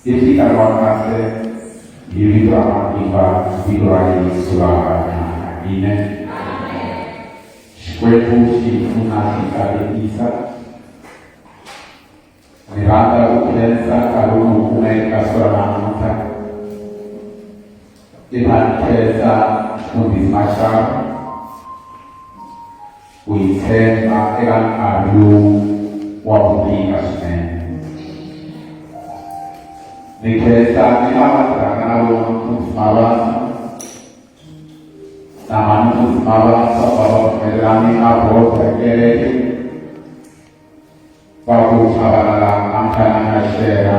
I fika wa kahle hi vito ra matimba, vito ra Yesu la hanyaka. Amen. Xikwembu xi pfuna xi katekisa. Ni rhandza ku khensa nkarhi lowu kumeka siku ra namuntlha. Ni va khensa mufundhisi Mashava ku yi tshemba eka nkarhi lowu wa ku tika swinene. Ni khensa ni lava tirhaka na vona mufundhisi Mavasa na mhani mufundhisi Mavasa va va pfumelelani na bodo ya kereke va ku Chabalala a mfana na xera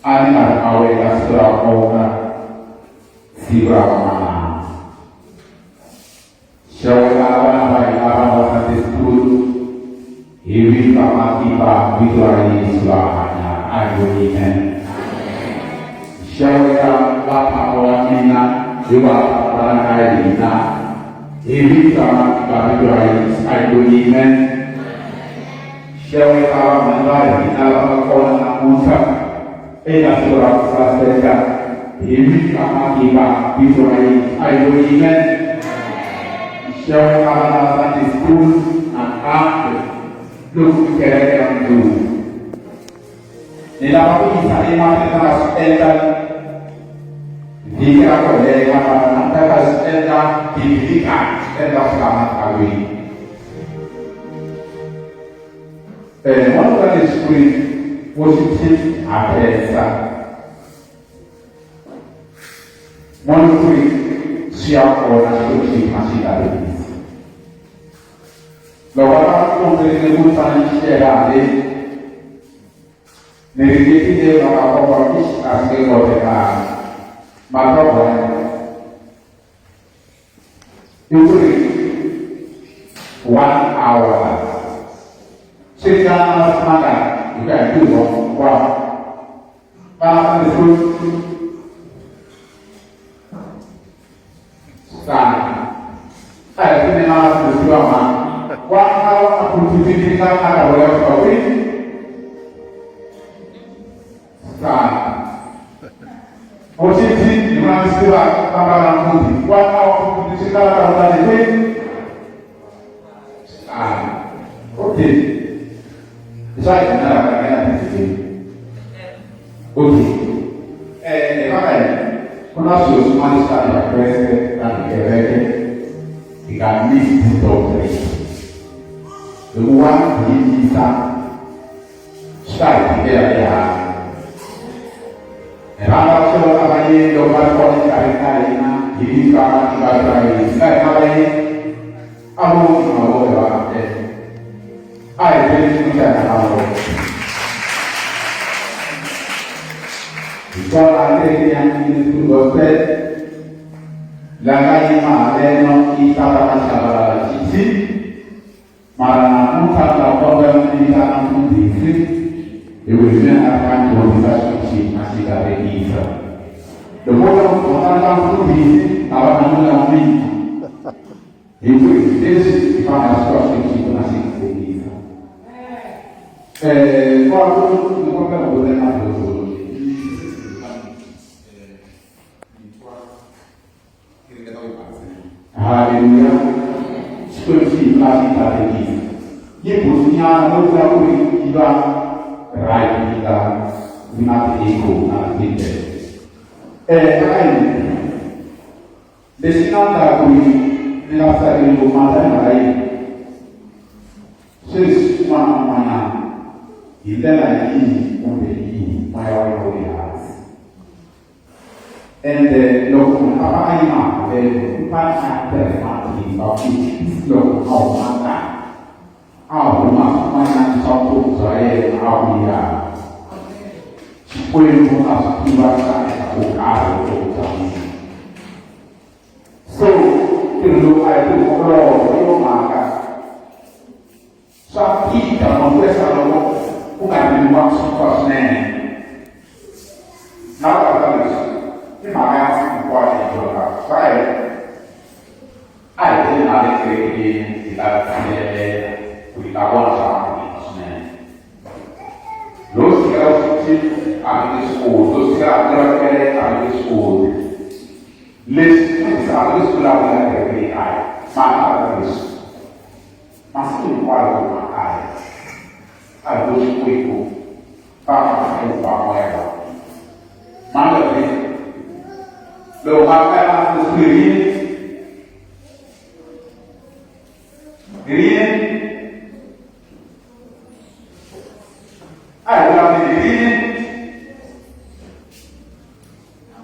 a ni nga ri awela siku ra nkoka siku ra vamanana xewela vana va hina va va Sunday school hi vito ra matimba vito ra Yesu la hanya a hi amen xewela vapapa wa mina hi va vana ka hina hi vito ra matimba vito ra Yesu a hi amen xewela vanhu va hina lava nga kona namuntlha eka siku ra ku saseka hi vito ra matimba vito ra Yesu a hi amen xewela vana va Sunday school nakambe loko ku kereke ya mundzuku ni lava ku yisa emahlweni ka swi endla vhiki ra ku hela mara na ta ka swi endla biblikani swi endla swi nga matalweni one Sunday school worship team ha khensa mona ku ri swi ya kona Xikwembu xi ma xi katekisa loko a va kombelile ku tsana xela le ni ringetile va ka komba ixi a swi nge kotekanga matogwana i ku ri one hour swi ringana masiku mangani hi ku ya hi ntirho wa vana Sunday school sana a hi pfune na Sunday school wa mhani one hour a ku ringana na nkarhi wo ya fika kwihi sana Worship team, ni mwana msiwa baba la mbuzi. One hour kushikana na utani kwi. Ah. Okay. Sasa ndio kana tisi. Okay. Kama kuna swilo swin'wana swa Vakreste na tikereke hi nga miss doctrine. Hikuva hi yisa swi ta hi tikela ehansi. Hi rhandza ku xeweta vayeni loko va ri kona exikarhini ka hina hi vito ra matimba ra Yesu. Ka hina vayeni a vo mavoko hi va amukela. A hi beni xin'we xa hina mavoko. Hi kona kereke ya Ministry Gospel la nga yima haleno yi tata Mashabalala GT mara namuntlha ni ta kombela mi vitana mfundhisi hi ku hi mina a ka dyondzisa xi a xi katekisa loko wo ta ku dyondza ka mfundhisi a va hlamula mina hi ku leswi hi fanele swi va swi xi a xi katekisa kwaku ni kombela ku teka dyondzo Haleluya. Xikwembu xi hi pfuna xi hi katekisa. Yi businyana no vula ku ri yi va right yi nga vi na ti-echo na ti-feedback. Aka yini lexi nga endla ku ri ni nga tsakeli ngopfu mhaka hi mhaka yini sweswi un'wana na un'wanyana hi ndlela yihi kumbe yihi moya wa yena wu le hansi ende loko munhu a va a yima haleno u fane a tirhisa matimba ku loko a huma ngati a huma swin'wanyana swa vutomi bya yena a vuya Xikwembu a swi tiva swi ta endla ko karhi vutomi bya mina so ntirho lowu a hi ntirho olova hi yo mhaka swa tika makwesa loko ku nga ri wa swa swinene na ku ka leswi i mhaka ya masiku hinkwayo hi dyondzaka swa ka hina a hi tele na le kerekeni hi ta tshinelela ku hi ta vona swa ku swinene lowu tshikela ku a mi nge swi koti, to swi hambi va kereke a mi nge swi koti. Leswi swi a mi nge swi vulavula kereke leyi a yi mara a va leswi masiku hinkwayo makaya a hi vo Xikwembu va va moya wa manga loko makaya ma swi rini a hi vulavuli rini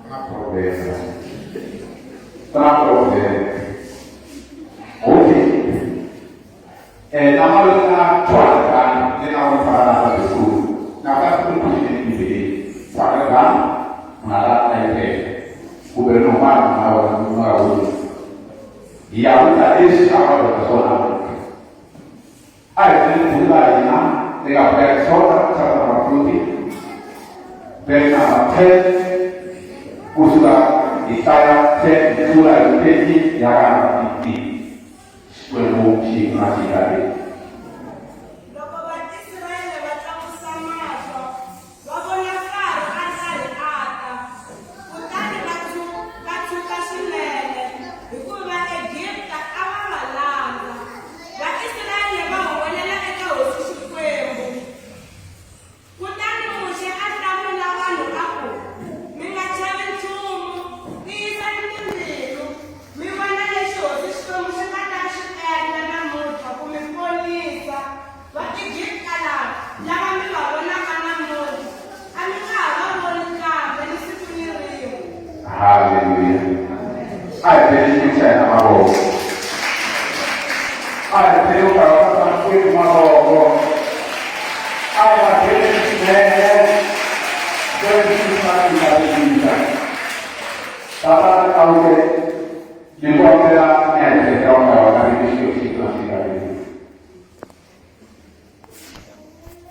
na problema na problema. Okay, na malo na twala ni na mfana na school na ka school ku ni ni twala ka mara na ile kumbe no mara na wa na wa ya uta esi a wa sona a hi ni bula hina eka Exoda chapter number 20 verse number 10 kusuka hi hlaya 10 hi tlula hi 30 ya ka number 15. Xikwembu xi na xi karhi. Loko Vaisrayele va tlakusa mahlo, va vona Faro a ri karhi a ta, kutani va va tshuka swinene, hikuva Vaegipta a va va landza. Vaisrayele va huwelela eka hosi Xikwembu. Kutani Muxe a hlamula vanhu a ku, Mi nga chavi nchumu, tiyisani timbilu, mi vona lexi hosi Xikwembu xi nga ta xi endla namuntlha ku mi ponisa. Vaegipta lava, lava mi va vonaka namuntlha, a mi nga ha va voni kambe ni siku ni rin'we. Haleluya. A hi beni Xikwembu xa hina mavoko. A hi beni ku karhata Xikwembu mavoko. A hi va beni swinene. Xikwembu xi na xi Tatana a wu ni kombela ni ya hleketa u nga wona ri xilo xi na xi nga ri.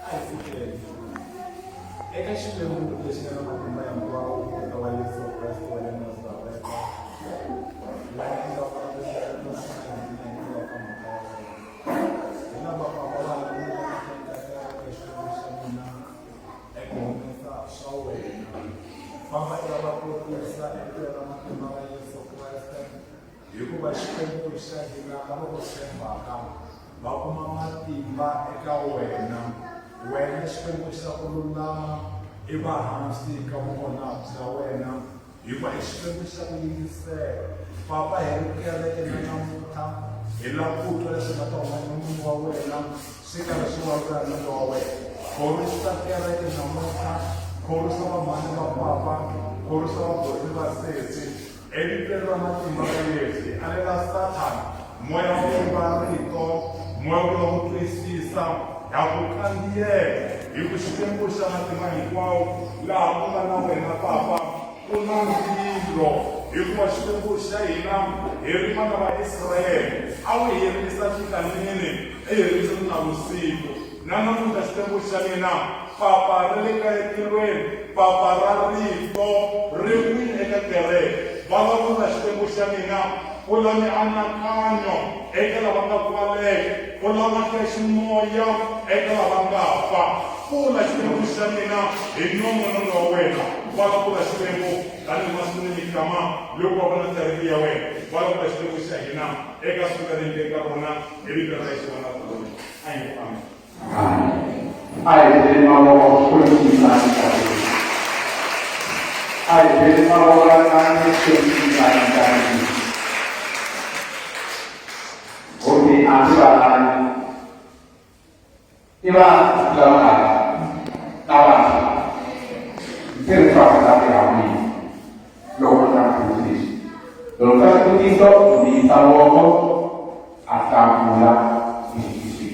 A hi pfukeni eka Xikwembu lexi nga na matimba hinkwawo eka wa Yesu Kreste wa le Nazareta, la endlaka hikwalaho ka mhaka ya wena. Hi lava papa va nyikaka kereke Xikwembu xa mina eku humesa swa wena. Famba i va kotisa evitweni ra matimba ra Yesu Kreste, hikuva Xikwembu xa hina lava ku tshembaka va kuma matimba eka wena. Wena Xikwembu xa ku lulama i va hansi ka vukona bya wena, hikuva i Xikwembu xa ku yingisela. Papa, hi ri kereke na namuntlha hi lava ku twa leswi nga ta huma enon'wini wa wena swi karhi swi vulavula hi nandza wa wena. Khorwisa kereke namuntlha, khorwisa vamhani va papa, khorwisa vabuti ni vasesi evitweni ra matimba ra Yesu. Hi alela Sathana moya wa ku yiva rito, moya wa ku lava ku twisisa, ha ku kandziyela hi ku Xikwembu xa matimba hinkwawo laha ku nga na wena papa ku na ndzilo, hikuva Xikwembu xa hina hi ri vana va Israyele a wu herisa nhlikanini i herisa ni navusiku. Na namuntlha Xikwembu xa mina, papa ra le ka etilweni, papa ra rito ri wile eka kereke. Vulavula Xikwembu xa mina, pfula mianakanyo eka lava nga kwaleke, pfula mahlo ya ximoya eka lava nga fa. Pfula Xikwembu xa mina hi nongonoko wa wena. Vulavula Xikwembu tanihi masiku ni mikama loko va vona kereke ya wena. Vulavula Xikwembu xa hina eka siku leri hi nge ka rona hi vito ra Yesu wa Nazareta. Amen. Amen. A hi beni mavoko Xikwembu xi yisani nkarhi. A hi beni mavoko kanye Xikwembu xi yisani nkarhi. Okay, a ndzi valani. I va lava na vantshwa. Ntirho wa ka ya n'wina. Loko u ta xivutiso. Loko ka xivutiso mi yisa voko a hlamula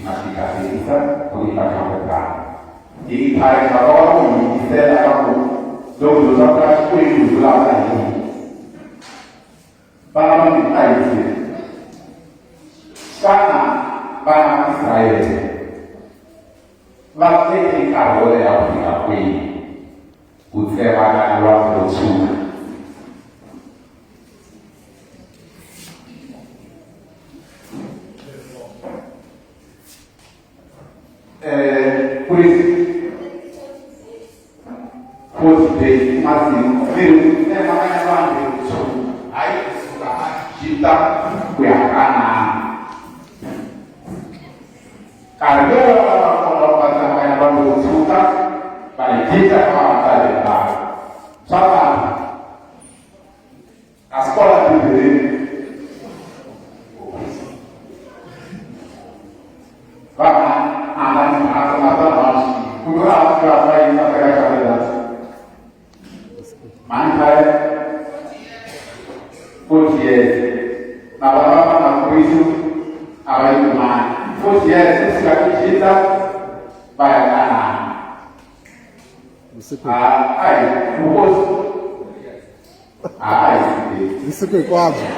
na xi katekisa ku yi ka kambe. Hi encourage va ku yingisela ka ku loko dyondza ka Xikwembu hi vulavula hi yini. Vana va mina a hi tirhi. Xana vana va Israyele va teke nkarhi wo leha ku fika kwihi ku tsemakanya lwandle ro tshwuka? Please. masiku ni ri ku tsemakanya lwandle ro tshwuka hayi kusuka Egipta ku ya Kanana. Nkarhi lowu va va kona va tsemakanya lwandle ro tshwuka Vaegipta a va ta rivala swa tano a swi kona Bibeleni. Vusiku hinkwabyo.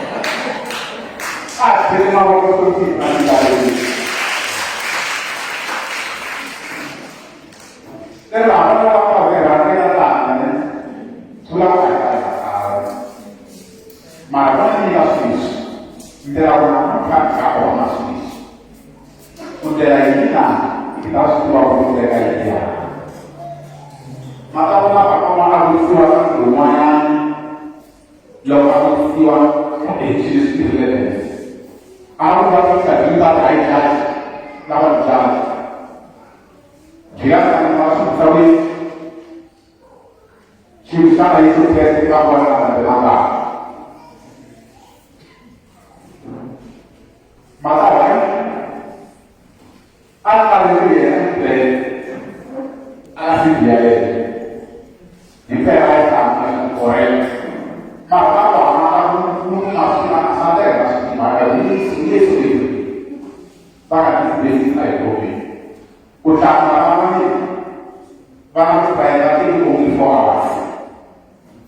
Loko a vutisiwa hi xiswi a wu va fika hi va hi judge lava judge byi ya ka va swi vutisa ku xilo xana Yesu Kreste ka vona na landzelanga mhaka hayi a nga ri ku yena ntsena a nga si biya yena hi mpela a yi tshama correct mara va vana va ku na swi na santeka swi mhaka Yesu Yesu va nga ti basic a hi topic ku hlamba van'wani va nga ku va ti only 4 hours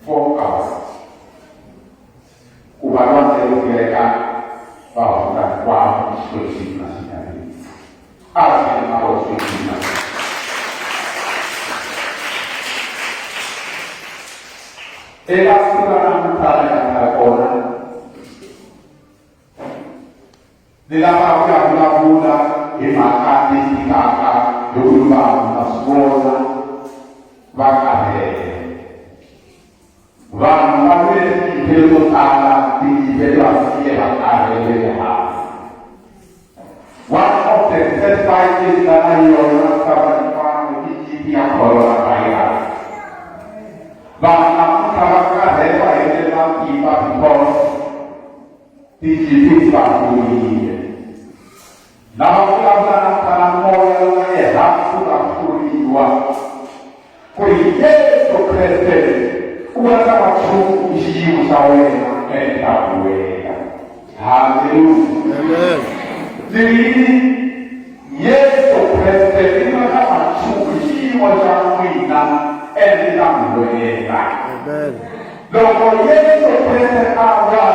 4 hours ku va lwandle ro pfuleka va hundza hinkwavo Xikwembu xi na xi nga a swi na ko swi na eka siku ra namuntlha ra nga ta kona ni lava ku ya vulavula hi mhaka leyi tikaka hi ku vanhu va swi vona va karhele vanhu va lwele tinyimpi to tala tinyimpi leti va siye va karhele ehansi. One of the first fight leti nga na yona misava hinkwayo i nyimpi ya coronavirus. Vanhu namuntlha va karhele va hetelela matimba because tinyimpi ti va hlurile. Lava vulavula namuntlha na moya lowu nga ehansi ku nga hluriwa ku ri Yesu Kreste u nga ta va chumu i xiyimo xa wena ehenhla ku wena. Haleluya. Amen. Ni ri Yesu Kreste i nga ta va chumu i xiyimo xa n'wina ehenhla ku wena. Amen. Loko Yesu Kreste a lwa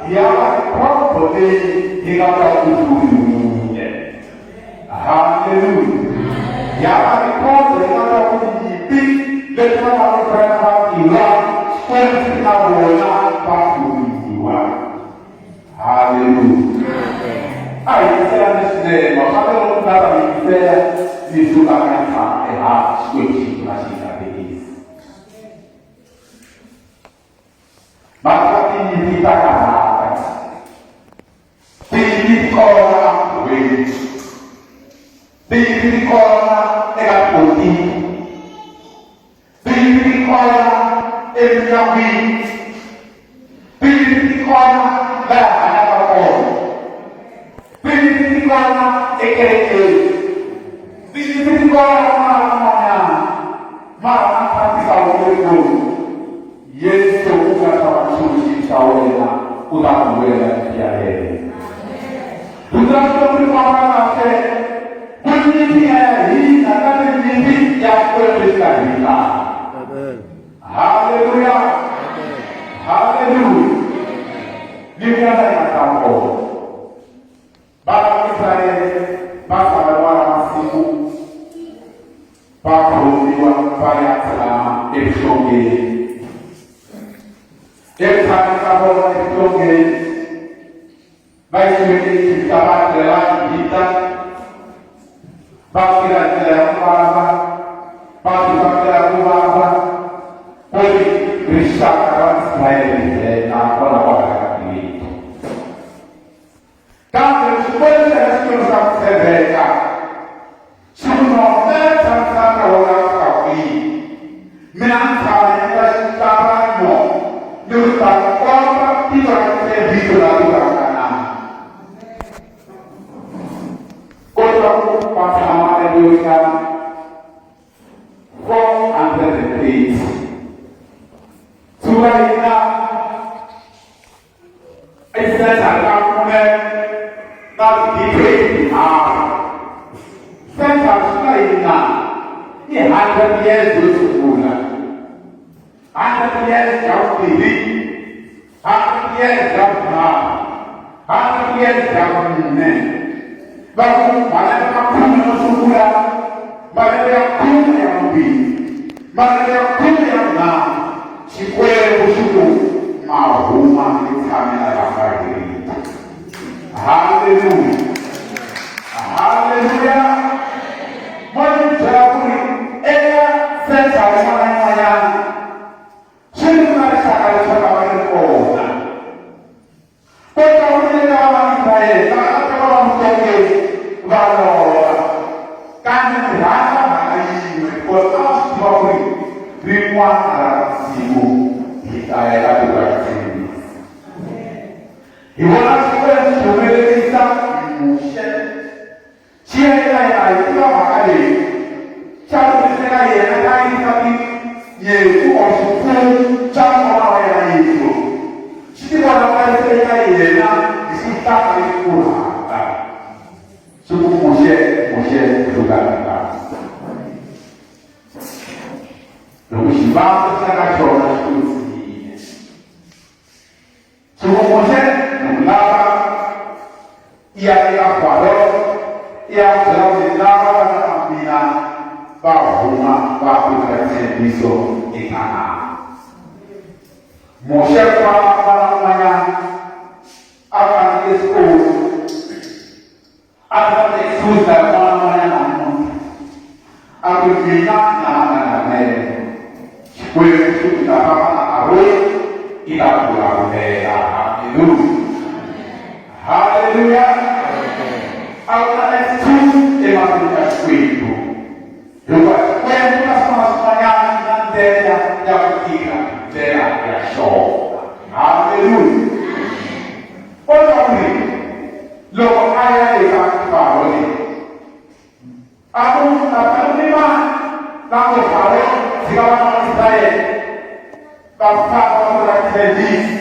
hi ya va khombo leyi hi nga ta ku hluriwile. Haleluya. Ya va mikhombo yi nga ta ku nyimpi leti va nga Israyele va tilwa Xikwembu xi na vona va hluriwa. Haleluya. A hi yingiselani swinene mafambe loko mi lava yingisela mi suka mi ya tshama ehansi Xikwembu xi na xi katekisa. Mhaka tinyimpi ta karhata. Tinyimpi ti kona etikweni. Tinyimpi ti kona eka tipolitiki. Tinyimpi ti kona emindyangwini. Tinyimpi ti kona laha hanyaka kona. Tinyimpi ti kona ekerekeni. Tinyimpi ti kona kun'wana na kun'wanyana. Mara a practice wukulu Yesu u nga ta va xi xa wena u ta ku lwela nyimpi ya yena. Rito ra Xikwembu ri famba kahle ku nyimpi ya hina kambe nyimpi ya Xikwembu lexi nga hina. Amen. Haleluya. Amen. Haleluya. Nyimpi ya hina ta kona. Vana va Israyele va famba rin'wana masiku va khomiwa va ya tshama evuhlongeni. Eku tshameni ka vona evuhlongeni va yisiwe eEgipta va tirhela Egipta va tirha ndlela ya ku vava va tirha ndlela ya ku vava ku ri I 100 years yo sungula, 100 years ya vumbirhi, 100 years ya vunharhu, 100 years ya vumune. Va ku malembe ma khume yo sungula, malembe ya khume ya vumbirhi, malembe ya khume ya vunharhu, Xikwembu xi ku ma huma mi tshamela la ka hina. Haleluya, haleluya! Mo ni byela ku ri eka senthara yin'wana na yin'wanyana swi ri na rixaka leswaku a va ri kona. Kodwa ku ri eka vana va Israyele lava a ta va va muhlongeri va lova. Kambe ndzi rhandza mhaka yin'we, because a va swi tiva ku ri rin'wana ra masiku hi ta ya eka tiko ra xitshembiso. Hi vona Xikwembu xi humelerisa Muxe. Xi ya eka yena hi tiva mhaka leyi. Xa humesa eka yena xa yisa tinyimpfu or swifuwo xa n'wana wa yena Yetro. Xi tivonakarisa eka yena hi xihlahla lexi pfurhaka. Xi ku, Muxe, Muxe, rhula eka. Loko xivandla xa ka xona xi kwetsimile. Xi ku, Muxe, ni ku lava i ya eka Faro i ya n'wi byela ku ni lava vana va mina va huma va fika tshembiso eKanana. Muxe ku va vana un'wanyana a fanele xikolo a ta excuse la n'wana un'wanyana namuntlha a ku mina na hanganamele Xikwembu xi ku ta famba na Aroni i ta vulavulela. Haleluya, haleluya! A ku na excuse emahlweni ka Xikwembu, hikuva Xikwembu na swin'wana swin'wanyana xi na ndlela ya ku tirha ndlela ya xona. Haleluya! Kodwa ku ri loko a ya eka Faro leyi a ku ni mani la ngo Faro tshika vana va Israyele va famba va ku ra tshembisi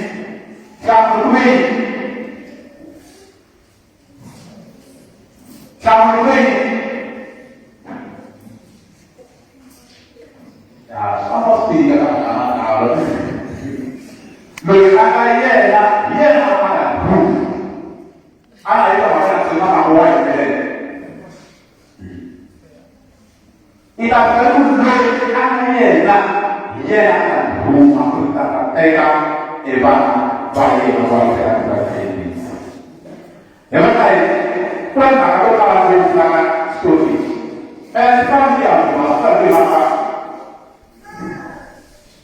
hlamulweni hlamulweni ya swi famba swi tika ka mhaka loyi a nga yena hi yena a nga proof a nga yeka mhaka ya ntsena na wa yimelela i ta fika ku loyi a nga yena hi yena a nga rhuma ku ta ta teka evana va yena va tlhela va tshembisa hi mhaka yi ku na mhaka to tala ngopfu la ka xitori lexi and swi fana swi ya huma swi fana swi mhaka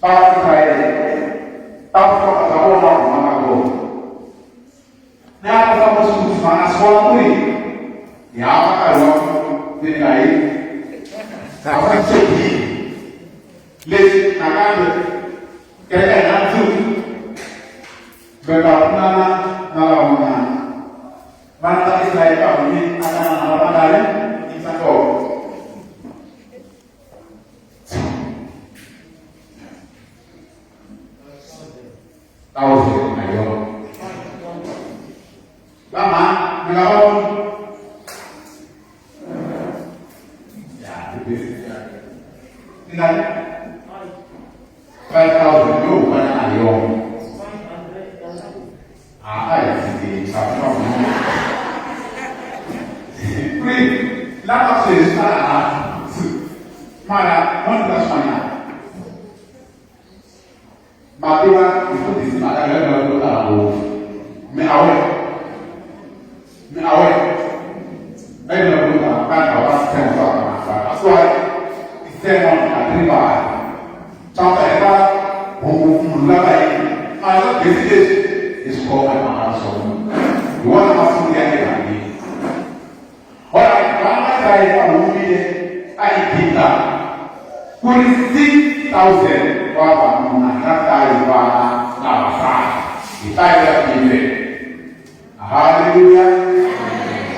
va Israyele ta vuhlonga bya vona va huma ka vona ni a ta famba swi fana swi vona ku ri hi hava nkarhi wa ku ni nga yi a va tshembile leswi nakambe kereke ya hina ndzuku va ta pfunana na lavan'wana vana va Israyele va humile a Kanana va vangari i ntsako. Thousand na yona vamhani mi nga va ya tingani 5,000 yo huma na yona a a hi tshikisa kuri lava sweswi a ha mara n'wana ta swin'wanyana ma tiva mfundhisi mhaka leyo yo tala ngopfu mi aware mi aware bayibele ko tala vanhu va va tshemba that's why sermon a ti rivali swa heta munhu lava yini mara besi leswi hi swi khoma hi mhaka swona hi wona masungulo ya evhangeli. Alright, vana va Israyele va humile aEgipta ku ri 6000 wa vavanuna na nhlayo vana na vavasati hi nhlayo ya Bibele. Haleluya!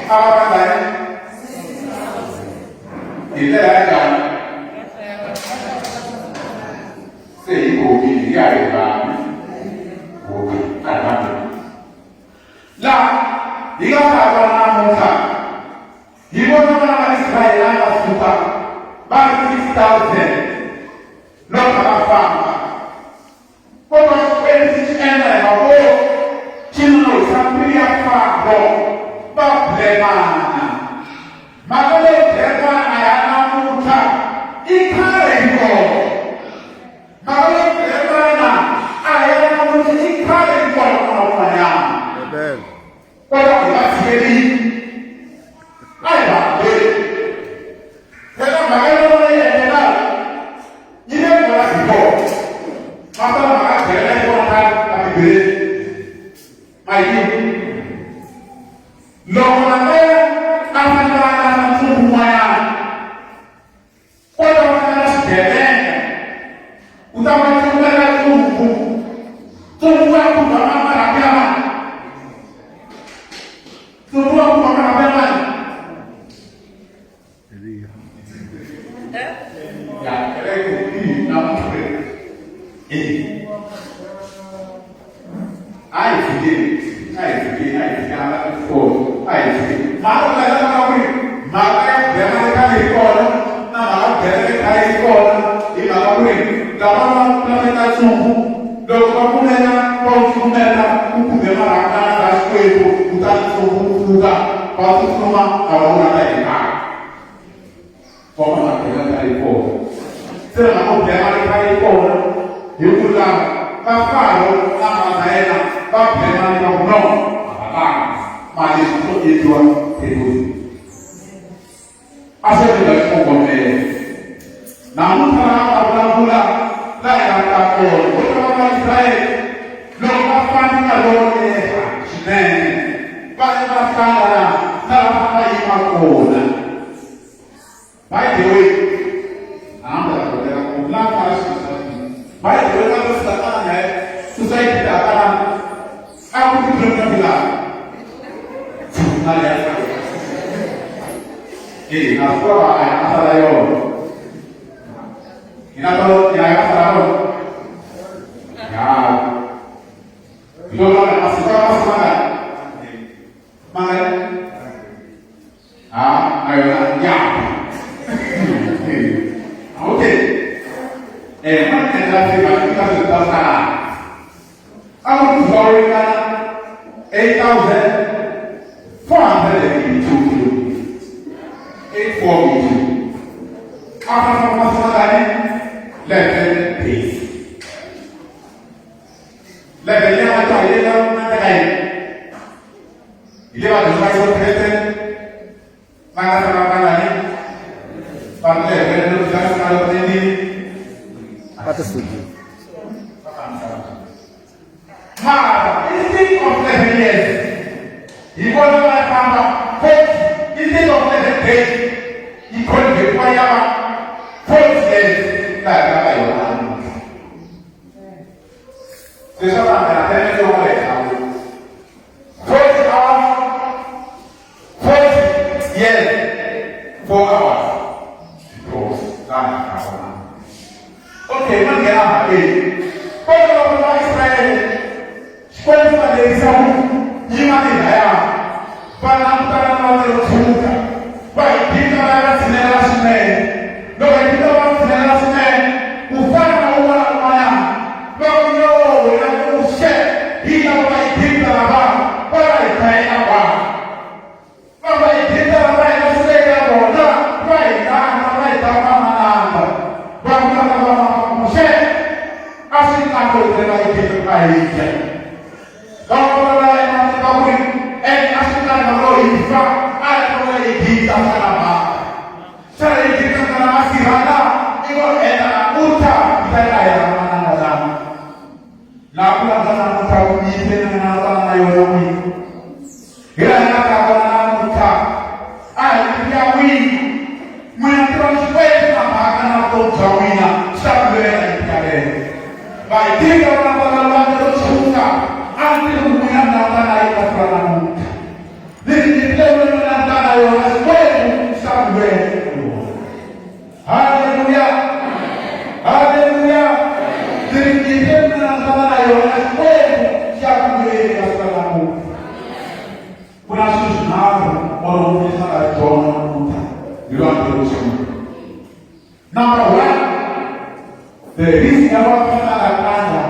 A va vangani? Hi ndlela ya njhani? Se hi khomile ya hi vanhu. Okay, a hi vanhu. Laha hi nga ta vona namuntlha, hi vona vana va Israyele lava suka va ri 6000. thousand loko va famba kodwa Xikwembu xi endla hi mavoko xi lwisa mbilu ya Faro va blemana mhaka leyi blemana ya namuntlha i khale yi kona mhaka leyi blemana a ya namuntlha i khale yi kona kuna un'wanyana kodwa hi va tshikelile a hi va hambeli phela mhaka yona yi endlekaka yi le kona before mafana mhaka byela yi vona ka bibeleni a yi loko mhaka a fambana na ntsumbu wun'wanyana kwalaho ka na xigevenga u ta va tlumbela ntsumbu ntsumbu wa khumba marhambu ya vanhu ntsumbu wa khumba marhambu ya vanhu ya kereke i na muthu e a hi tshikeni a hi tshikeni a hi tshikeni a nga a hi tshikeni mhaka ku la ka ku ri mhaka ya ku byela eka leyi kona na mhaka ku byela eka yi kona hi mhaka ku ri lava va laveka ntsumbu loko va kumeka va wu pfumela ku kumbe marhangana ka Xikwembu kutani ntsumbu wu pfuka va tsutsuma a va vona hi mhaka va vona byela ka yi kona se mhaka ku byela eka yi kona hi ku lava va Faro na mhaka yena va byela ni va ku no a va mali swi to endliwa ehosi a swi endla xikongomelo namuntlha la va vulavula la hi nga ta kona vo tala va Israyele loko va famba nkarhi wo leha swinene va ya va hlangana na lava va yima kona by the way hambi la kotela ku la ka by the way ka satana society ta kana a ku ti phela na ya eh na sura ay asala yo ina to ya asala yo ya Ndo maana masika masika manga ah ayo ya okay eh mana entra se ba ka se ta sa a ku florida 8482 kilo 8482 apa sama sama 11 days Leve le a ta ile la na ta kai ile ba ba so trete ba ka ba ba la ni ba le le le ka ka lo ni Va ti sukile. Mara instead of 11 years hi vona va famba 40 instead of 11 days yi convertiwa ya va 40 years laha ka va yona leswaku a nga tele wa le 40 hours 40 years 4 hours because laha ka vona okay ma nghena mhakeni kodwa loko va Israyele Xikwembu va lerisa ku yima ni laya va langutana na lero tshuka va hi phika va ya va tshinela swinene loko hi phika va tshinela swinene ku fana na un'wana na un'wanyana va ku yo wena Muxe hi lava va Egipta lava va va hi dlayela vanhu va va Egipta lava hi va seka vona va hi langa va hi ta vamananga va vula va va Muxe a swi kahle ku ri va Egipta va hi dya va vula va va ku ri a swi kahle va hi fa a hi va Egipta xana mhaka xana Egipta xana masirha i ngo endla namuntlha hi ta ya hi mananga lama laha ku landza namuntlha ku yile na na na yona n'wini hi laha nga ta vona namuntlha a hi ya n'wina n'wina tiva Xikwembu na mhaka na vutomi bya n'wina swi ta ku lwela hi yaleyo va hi tiva vana va lwandle ro tshuka a ni tivi ku n'wina mi langutana na yini ka siku ra namuntlha leswi ni leyi mi langutana na yona Xikwembu xi ta ku lwela yona haleluya haleluya ndzi ri leyi mi langutana na yona Xikwembu xi ya ku lwela ka siku ra namuntlha ku na swilo swinharhu or u nga dyondza namuntlha hi lwandle ro tshuka number one. One, the reason ya va anakanya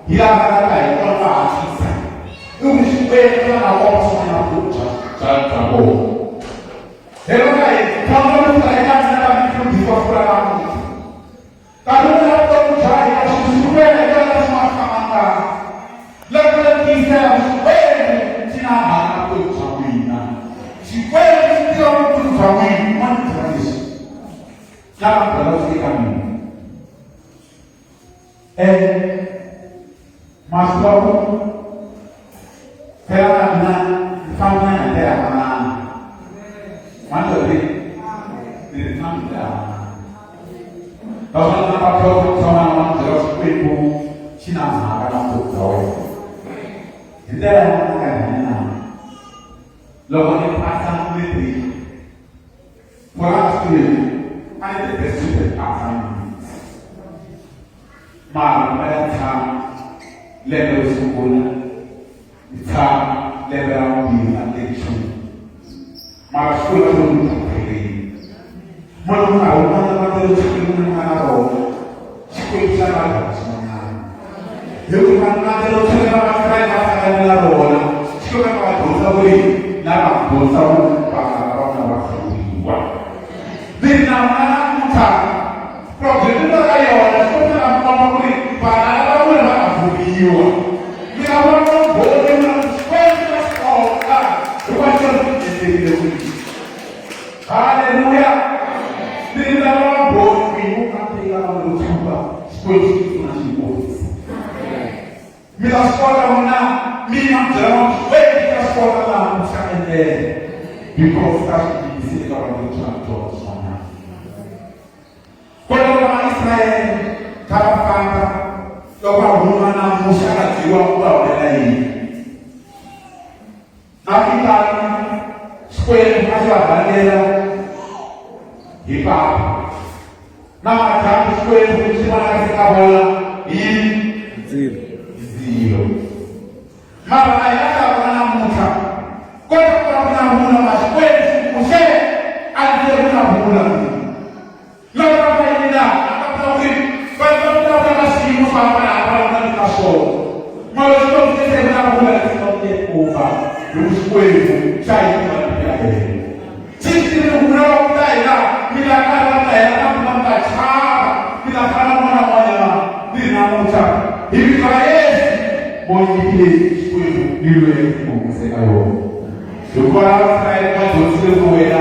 hi lava nga ta hi kona va hatlisa i ku Xikwembu xa na kona swin'wana vutomi bya bya bya vona. Lero ka hi dyondza ku suka eka mina ka mufundhisi wa siku ra namuntlha. Nkarhi wun'wana vutomi bya hina swi sukela eka leswi nga fambangaka. Loko mi tiyisela Xikwembu xi na mhaka na vutomi bya n'wina. Xikwembu xi tiva vutomi bya n'wina. Ma ni byela leswi. Lava mi byela swi eka mina. Ma swi tiva ku phela na mina ni famba na ndlela ya manana. Ma ni ri ni ri na ndlela ya manana. Naswona na vatlhoko tshama na byela Xikwembu xi na mhaka na vutomi bya wena. Hi ndlela ya ka hina loko ni phasa matric for us student a ni the best student pasa mara va ya tshama lembe ro sungula ni tshama lembe ra vumbirhi na teki nchumu mara xikolo xo ni tlhopheleni munhu nkarhi wun'wana va tele xikwembu ni nga na rona Xikwembu xa lava swin'wanyana hikuva navelo tlhela va Israyele va hlangane na rona Xikwembu va dyondzisa ku ri na va dyondzisa ku vana va vona va hluriwa ni ri na vona namuntlha problem yi nga ka yona Xikwembu xa nga komba ku ri vana lava vona va nga vuriwa mi nga vona vumbhoni na Xikwembu xa swi kota hikuva Xikwembu xi endlekile ku ri Haleluya! Ni lava vumbhoni ku nga teka va lo tshuka Xikwembu xi pfuna xi kombisa. Mi ta swi kota n'wina mina mi byela vanhu Xikwembu xi ta swi kota laha ku xa endlela because ka swi tiyisi eka vanhu vo tswala dyondzo swin'wanyana. Kwalaho ka Vaisrayele kha va famba loko va huma na Muxe a nga dyiwa ku va humelela yini? A swi tano, Xikwembu a xi va rhangela hi papa. Na madyambu Xikwembu xi vonaka ka vona hi ndzilo. Ndzilo. Mara a hi nga ta vona namuntlha. Kota ku va vulavula ma Xikwembu xi ku Muxe a ndzi vulavula. Loko va va yini laha a va vulavuli va va vulavula na swiyimo swo hambanahambana na le ka swona. Mara Xikwembu xi tlhela vulavula leswaku Yehovha hi Xikwembu xa hina ya hina. Xi tivile ku vula ku ta hina mi ta kala ta hina na kuma mi ta chava mi ta fana na n'wana n'wanyana ni ri namuntlha hi vito ra Yesu mo nyikile Xikwembu ni lweyi ku humese ka yona. Hikuva Israyele va dyondzile ku wena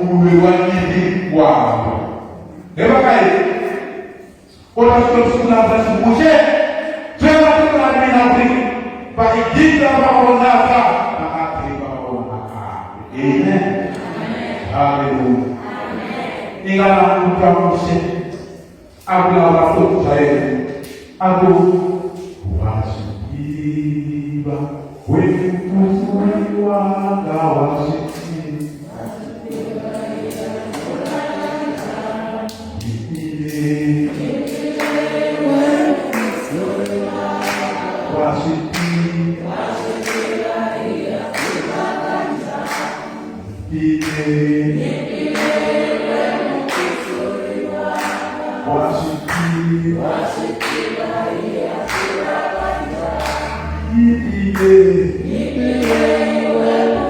u mulweri wa nyimpi wakwe. Hi mhaka yini? Kota Xikwembu xi vulavula xi ku, Muxe, byela tiko ra mina ku ri Vaegipta va vonaka va nga tlheli va va vona nakambe. Amen. Haleluya. I nga languta Muxe a vulavula vutomi bya yena a ku wa swi tiva wena mukutsuri wanga wa swi tiva wa swi tiva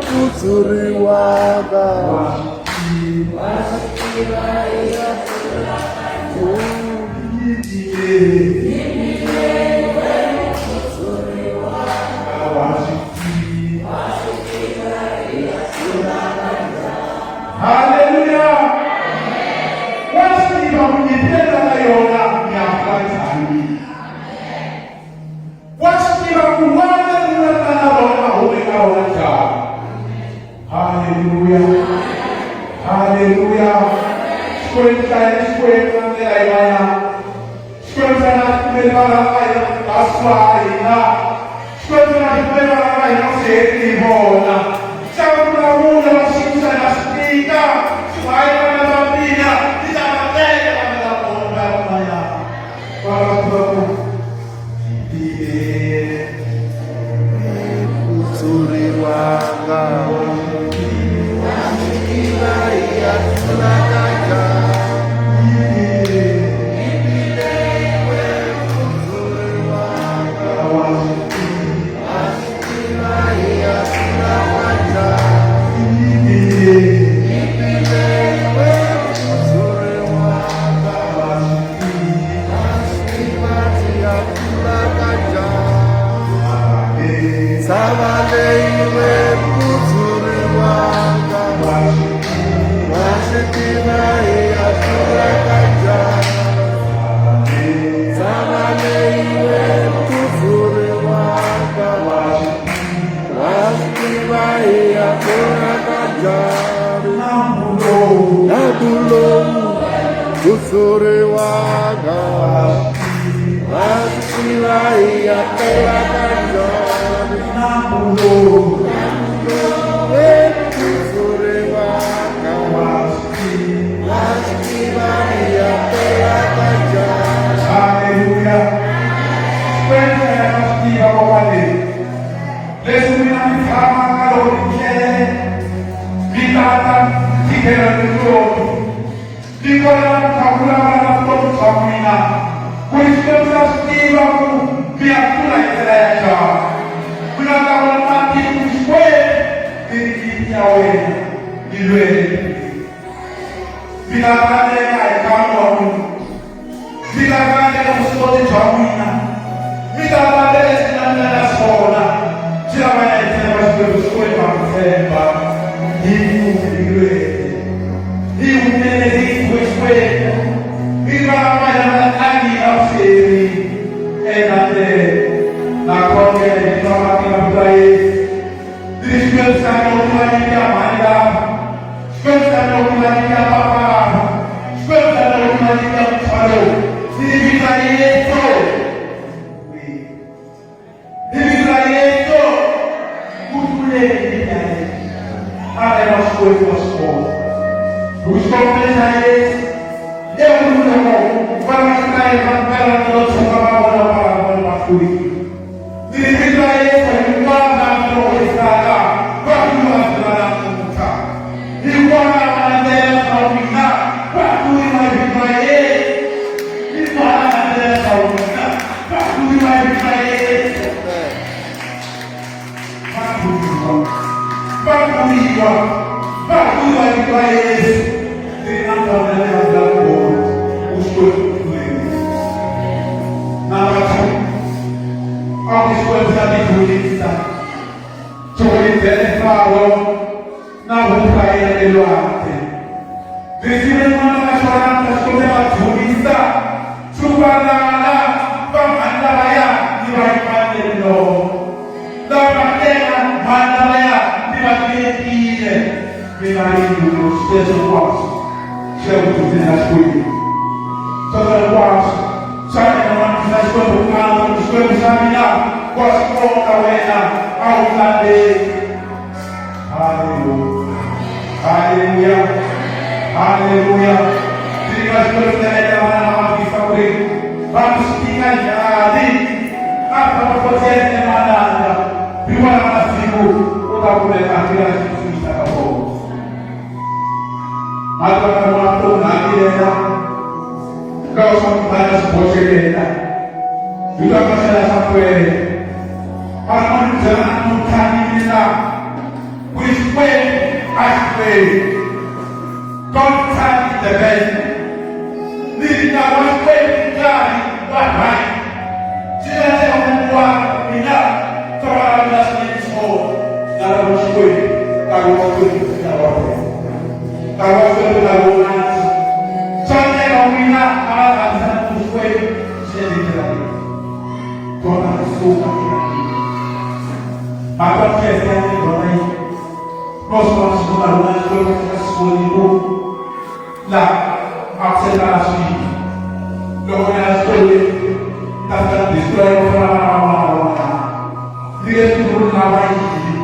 Kutsuriwaka. Haleluya! Wa swi tiva ku nyimpi leyi nga ka yona ya fika njhani. Wa swi tiva ku n'wana ni n'wana na rona va hume ka rona njhani. Haleluya! Haleluya! Xikwembu xa hina Xikwembu na ndlela yin'wanyana. Xikwembu xa hina xi pfumeli vana va hina va swa hina. Xikwembu xa hina xi pfumeli vana va hina ku swi hi vona. Xa vulavula va xiyimo xa hina xi tika. Xi ku hayi vana va mina ni ta va teka vana va vona va ya kun'wanyana. Va va tiva ku hi tivile. Kutsuriwaka. hluriwanga. Va swi tiva hi ya tela ka njhani. Eku hluriwanga. Va swi tiva hi ya tela ka njhani. Haleluya. Xikwembu xa hina swi tiva kokwana leswi n'wina mi tshamaka loko mi tlele mi tata ntshikelo ni nhloti mi kota ku kha vulavula na vutomi bya n'wina ku ri Xikwembu xa swi tiva ku mi ya kula hi ndlela ya njhani ku na ta vona matiko ku Xikwembu mi ri nyimpi ya wena yi lwele mi nga kaneka hi nkarhi wa n'wina mi nga kaneka vuswikoti bya n'wina mi nga kaneka leswi nga mi nga na swona swi lava ya hi tshemba Xikwembu Xikwembu ha ku tshemba hi humeleriweke hi humeleriwe Xikwembu hi vana va hina va tlangi va swi ena na khongela hi twa matimba vito ra Yesu ni Xikwembu xa mina u va nyika mhani lava Xikwembu xa mina u va nyika papa lava Xikwembu xa mina u va nyika muthwalo ni vito ra Yesu ni vito ra Yesu ku hluleni ya yena a ri wa Xikwembu wa swona hi ku xikongomelo xa Yesu eku loko vana va Israyele va va va tshuka va vona va va va hluriwa ni vito ra Yesu hinkwavo lava lovisaka va hluriwa siku ra namuntlha hinkwavo lava landzelela swa n'wina va hluriwa hi vito ra Yesu hinkwavo lava landzelela swa n'wina va hluriwa hi vito ra Yesu va hluriwa va hluriwa va hluriwa hi vito ra Yesu ni ri na vona ya blackboard u Xikwembu Number two, a ku Xikwembu xa tidyondzisa xo Faro na vuthu ra yena elwandle. Risimu rin'wana ra xona ta Xikwembu xa va dyondzisa xuvalala va mhani lavaya ni va yimanele loko lava va teka mhani lavaya ni va tiyetile mina yindlu sweswo hinkwaswo swi ya ku dyondzeni ka Xikwembu sweswo hinkwaswo swa yena wanuna Xikwembu kan'we Xikwembu xa mina wa swi kota wena a wu tlandzeki haleluya haleluya haleluya tirika Xikwembu xa yena vana va vutisa ku ri va swi tika njhani a va kotela emananga rin'wana ra masiku u ta kumeka a tirha xitsundzuxa ka vona Matwana ka swa swi boxelela hi ta mahlela swa kwele van'wana byela muthanile ku ri Xikwembu a Xikwembu God time is the best ni ri nkarhi wa Xikwembu nkarhi wa right swi landela munhu wa mina twa mina swinene swona nkarhi wa Xikwembu nkarhi wa Xikwembu nkarhi wa wena nkarhi wa Xikwembu nkarhi wo antswa swa ndlela n'wina a va rhandzana ku Xikwembu xi endle ndlela leyi kona kusuka eka mhaka Kreste ya ndlela yi no swona swi nga rona Xikwembu xi nga swi voni ku la a ku swilo loko ya Xikwembu ta ta destroy ku fana na van'wana na van'wana ni leswi ku ri lava yini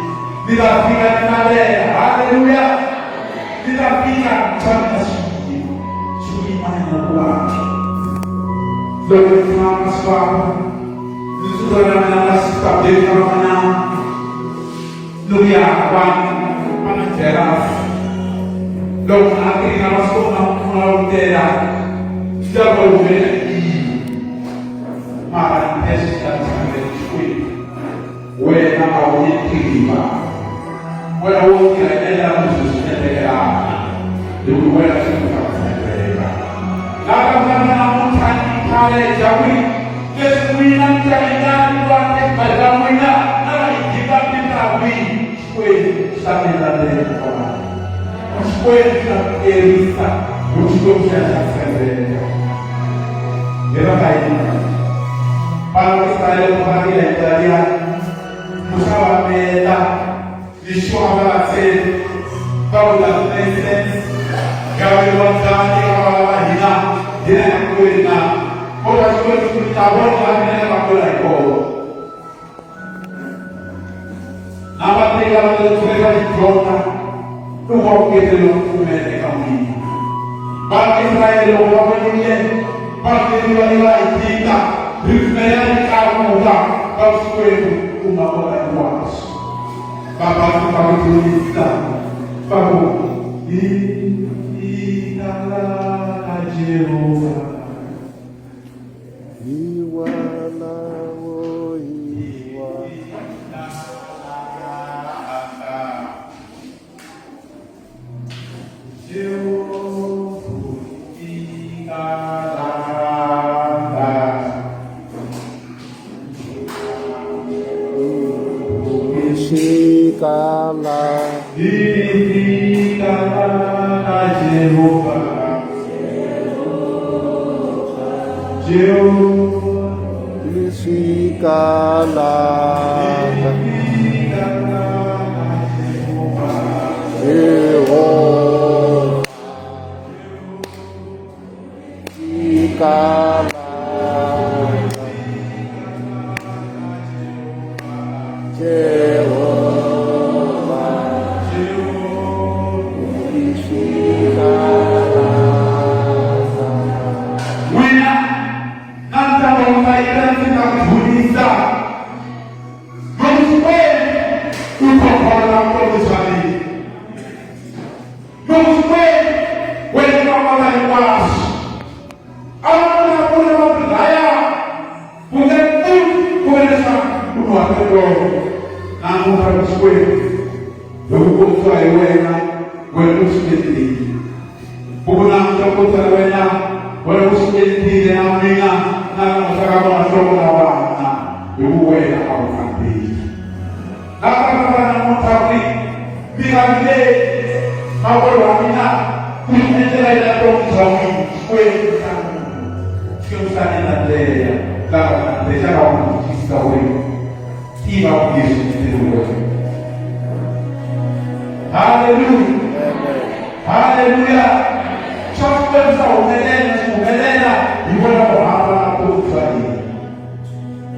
ni ta fika ni nalela haleluya ni ta fika swa mina swi swi yimanyana ku antswa loko ni famba swakwa ni tsundzuka na mina na sister David na van'wanyana lokuya vanhu va nga jealous loko munhu a tirhisa masiku na mulangutela swi ta ku humelela yini mara leswi ta tshembela Xikwembu wena a wu yi tiva wena wo tirha endla leswi swi endlekelaka hi ku wena swi ku tshembeka lava vulavula namuntlha ni khale bya ku leswi n'wina mi ta endlani va exikarhi n'wina na va hi tiva mi ta kwihi Xikwembu xa mi landzela kona Xikwembu xa ku erisa hi Xikwembu xa xa tshembeka hi va ka yini vana va Israyele ku va ri ndlela liya musa wa meta Yeshua a va tshembi va vula nonsense nkarhi wa njhani eka vana va hina hina etikweni na kodwa Xikwembu xi ta vona la mina va kula hi kona na va teka va va dyondza i wa ku engeteriwa ku pfumela eka n'wina vana va Israyele loko va vonile va hleriwa ni Vaegipta ripfumelo ri tlakuka ka Xikwembu ku nga kona hinkwaswo va va va ku dyondzisa va ku hi la Jehovha Hiwalawo hiwa. Ishikala. Ishikala. Jehovah. Ishikala. Jehovah. Ishikala. N'wina na ntlangu wa mayila ndzi ta ku dzunisa loko Xikwembu u khokholola vutomi bya mina loko Xikwembu wena u nga hinkwaswo a va vulavula va ku dlaya ku nge pfuki ku ve leswaku u nuhaka tolo namuntlha ku Xikwembu loko ku kombisiwa hi wena wena u swi endlile ku namuntlha ku kombisa wena wena u swi endlile na mina na namuntlha ka vona nhloko na vana hi ku wena a wu fambile na vana va namuntlha ku ri mi nga vileli makwerhu wa mina ku endlela yena vutomi bya n'wina Xikwembu xa n'wina Xikwembu xa mina ndlela lava ndlela va ku twisisa wena tiva ku leswi endleriweke haleluya haleluya swa Xikwembu swa humelela swi humelela hi vona ku hambana vutomi bya hina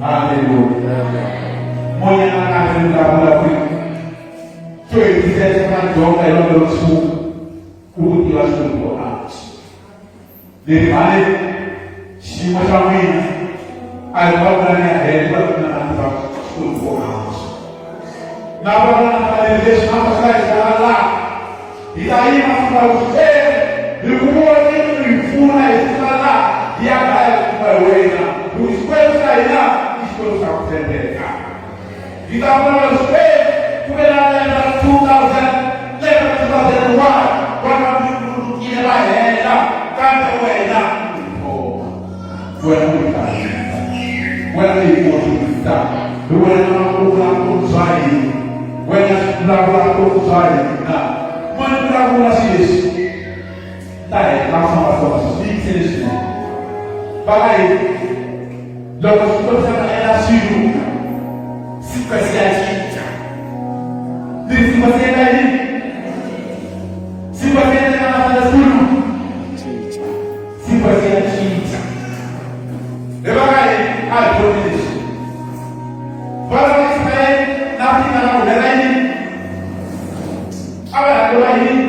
haleluya moya na nkarhi vulavula ku xo hetisela madyondzo hi loko ro tshuka ku ku tiva Xikwembu ko antswa leri mhani xiyimo xa n'wina a hi vulavula ni ya hele va mina na tiva Xikwembu ko antswa na vona na fanele leswi na va laha hi ta yima fika ku e hi ku vonile hi pfuna hi fika laha hi ya kaya ku kuma hi wena hi ku Xikwembu xa hina i Xikwembu xa ku tshembeka hi ta vula Xikwembu ku ve na lembe ra 2000 lembe ra 2001 vana va mbulukile va hela kambe wena wena u yi wena u yi kotisa hi wena u vulavula bya hina wena vulavula bya hina wena vulavula swilo leswi ta heta famba famba swi yingisele swinene va nga yi loko Xikwembu xa ta endla swilo sequence ya cinca ni sequence ya endla yini sequence ya endla na swilo sequence ya cinca hi va nga yi a hi voni leswi vana va Israyele na fika na ku yini a va rhangeriwa yini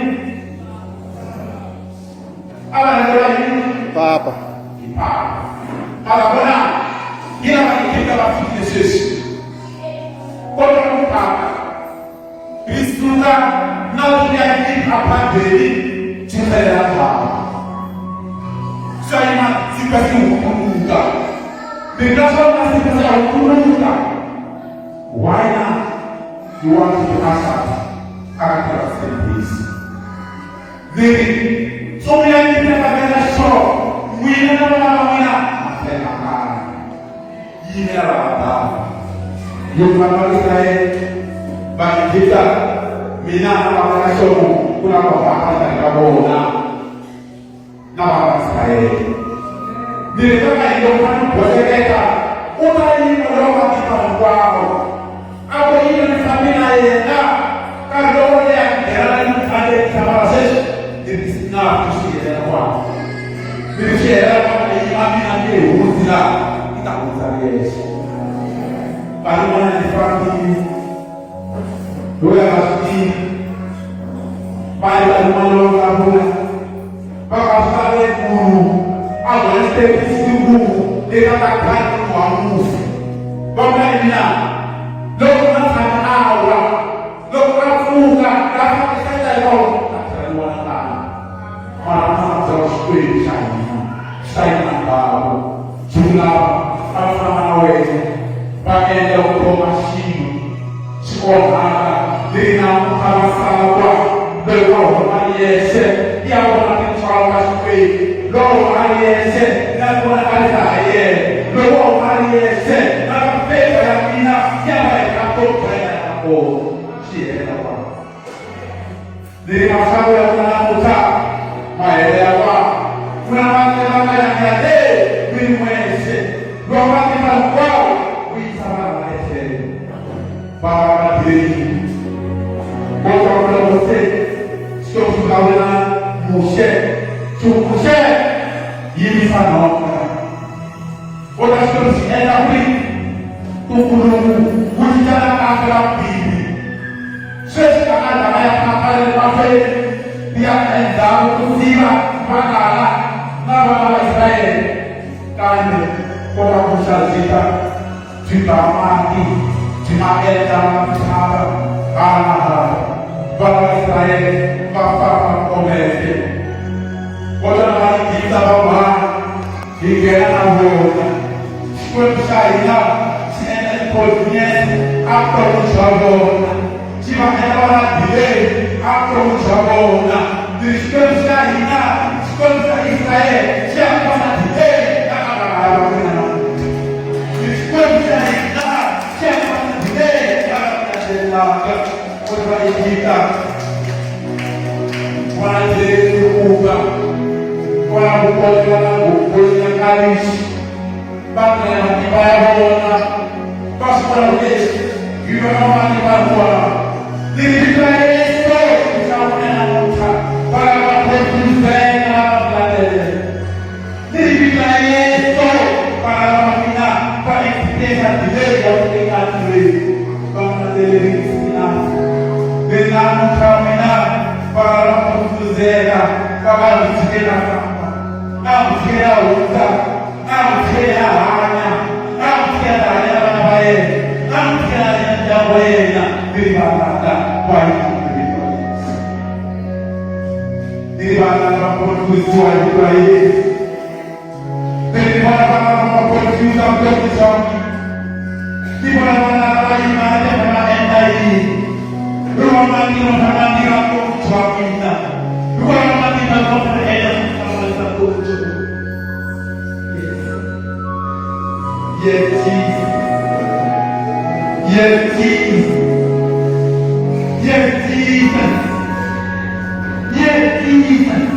a va rhangeriwa yini Papa. hi papa mara vona yi lava Egipta va fikile sweswi kodwa ku papa ri suka na ku ya aphambeni byi tlhelela ndzhaku swa yima siku swi hunguka mi nga swona siku swi hunguka why not you want to pass out akathiva ni ri tsomi ya nyika ka vela xo n'wina na vana va n'wina mafelakana yimela va loko vana va Israyele va Egipta mina na va ka xo ku na ku hambana ka vona na vana va Israyele ni ri ka hina loko va ni bohleketa u ta yima loko va tiva hinkwavo a ku yima ni fambi na yena nkarhi lowo leha nghena na ni mfanele tshama sweswi ni ri na ku swi helela kwala ni ri swi helela kwala yima tivi loyi a nga swi tivi va endla rin'wana ro vulavula va nga swi lavi munhu a rhwale xitepisi ngopfu leri nga ta khani munhu wa mufi va vula yini na loko a tshama a wa loko a pfuka a fambisela hi vona a tlhela ni vona tano mara a fambisa Xikwembu xa hina xi ta yima ndhawu byi vulava a va famba na wena va endla ku khoma xilo xi onhaka leyi namuntlha va sala loyi wa huma yexe ya vona tintswalo ta Xikwembu loko a ri yexe na vona ka ri ha yena loko wa huma ri yexe na mafeva ya mina ya va eka vutomi bya yena ya kona xi hela kwala ni ri maxangu ya n'wina namuntlha mahele ya kwana ku na matimba ya ya le mi ri n'wexe lowa matimba hinkwawo ku yisa vanhu va etlhelo va va va tirhekile kodwa vula Mose Xikwembu xi vulavula na Muxe xi ku Muxe yimisa nhonga kodwa Xikwembu xi endla ku ri ntumbuluko wu cincana kahle ra vumbirhi sweswi a nga dlaya ya phapha le mahlweni ni ya endzhaku ku siva valala na vana va Israyele kambe kota ku xazita byi ba mati byi ma endla matshava hala na hala vana va Israyele va famba omeke kota na Vaegipta van'wana hi nghena na vona Xikwembu xa hina xi endla inconvenience evuton'wini bya vona xi va endla va va delay evuton'wini bya vona ni Xikwembu xa hina Xikwembu xa Israyele xi ya ku va na delay eka vanhu va mina namuntlha ni Xikwembu xa hina xi ya ku va na delay eka vanhu va va Egipta va delay kwala ku kotela na ku va tirhela matimba ya vona va swi vona ku leswi hi vona matimba hinkwawo ni vito ra Yesu nhlawula namuntlha va lava phefuzela va landzelela ni vito ra Yesu va lava mina va experience delay ya ku ekatilweni va landzelerisi na ni namuntlha mina va lava phefuzela va va tshikela famba a ku tlhela hundza a ku tlhela hanya a ku tlhela hanya vana va yena a ku tlhela hanya ndyangu wa yena ni valala va yena ni valala va ponisiwa hi vito ra Yesu ni vona valala va ponisiwa vutomi bya ni vona valala va yimana va endla yini Yes, Jesus. Yes, Jesus. Yes, Jesus. Yes, Jesus.